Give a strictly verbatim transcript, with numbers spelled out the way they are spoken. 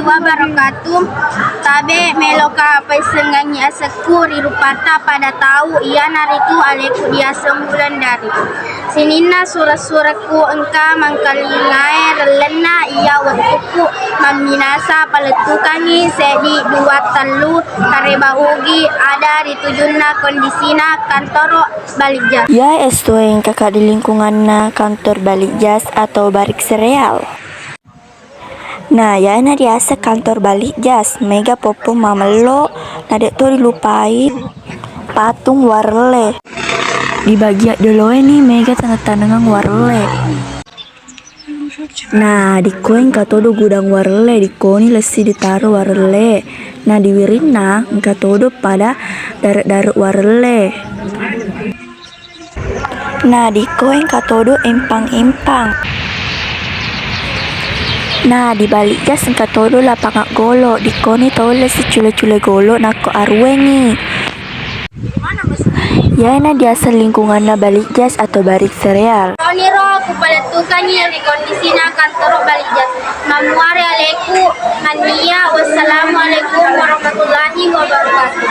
Wabarakatuh. Tabe meloka paissengngangi asekku ri rupatta pada tau, iyanaritu aleku diaseng Wulandari. Sininna sura-surakku engka mangkalingae rellenna iya wettukku mamminasa palettukangngi seddi dua tellu kareba ugi ada ri tujunna kondisina kantoro Balikjas. Iya es tueng kakak di lingkunganna kantor Balikjas atau Barik Sereal. Nah, iyana diaseng kantor Balikjas, mega poppo mamello, na de' to dilupai patung warelle. Di bagian doloe ni mega taneng-tanengang warelle. Nah, dikko engka todo gudang warelle, dikkoni lessi ditaro warelle. Nah, di wirinna engka todo pada dare-dare warelle. Nah, dikko engka todo empang-empang. Nah, di Balikjas engka todo lapangan golo, dikkoni tau lessi cule-cule golo nakko aruengi. Iyana diaseng lingkunganna Balikjas atau Barik Sereal. Toniro kupalettukangngi ri kondisina kantoro Balikjas. Mammuare aleku mannia. Wassalamualaikum warahmatullahi wabarakatuh.